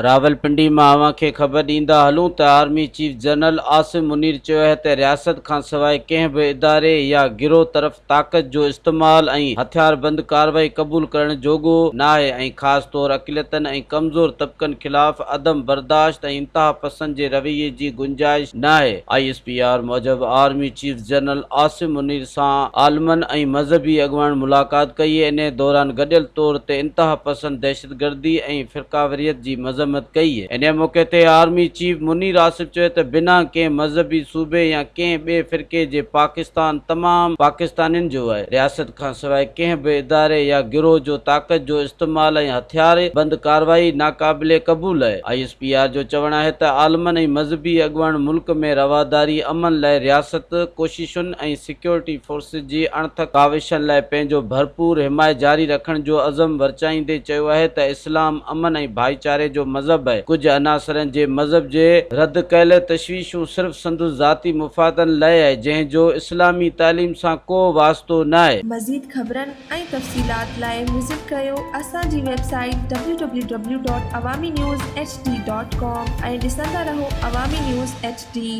راولپنڊي مان اوهان کي خبر ڏيندا هلون ته army chief general Asim Munir چيو آهي ته رياست کانسواء ڪنهن به اداري يا گروهه طرف طاقت جو استعمال ۽ هٿياربند ڪارروائي قبول ڪرڻ جوڳو ناهي ۽ خاص طور اقليتن ۽ ڪمزور طبقن خلاف عدم برداشت ۽ انتهاپسند جي رويي جي گنجائش ناهي. I S P R موجب army chief general Asim Munir سان عالمن ۽ مذهبي اڳواڻن ملاقات ڪئي، انهي دوران گڏيل طور تي انتهاپسند دهشتگردي دهشتگردي ۽ فرقاوريت جي مذمت ڪئي. انهيء موقعي تي آرمي چيف منير آصف چيو ته بنا ڪنهن مذهبي صوبي يا ڪنهن ٻئي فرقي جي پاڪستان تمام پاڪستانين جو آهي، رياست کانسواء ڪنهن به اداري يا گروهه جو طاقت جو استعمال ۽ هٿيار بند ڪارروائي ناقابل قبول آهي. I S P R جو چوڻ آهي ته عالمن ۽ مذهبي اڳواڻن ملڪ ۾ رواداري، امن لاء رياست ڪوششن ۽ سيڪيورٽي فورسز جي اڻٿڪ ڪاوشن لاء پنهنجو ڀرپور حمايت جاري رکڻ جو عزم ورچائيندي چيو آهي ته اسلام امن ۽ ڀائيچاري جو مذهب آهي، ڪجهه عناصرن جي مذهب جي رد ڪيل تشويشون صرف سندس ذاتي مفادن لئه آهي جنهن جو اسلامي تعليم سان ڪو واسطو ناهي. مزيد خبرن ۽ تفصيلات لاء وزٽ ڪريو اسان جي website W W W dot Awami news H D dot com ۽ ڏسندا رهو عوامي نيوز ايڇ ڊي.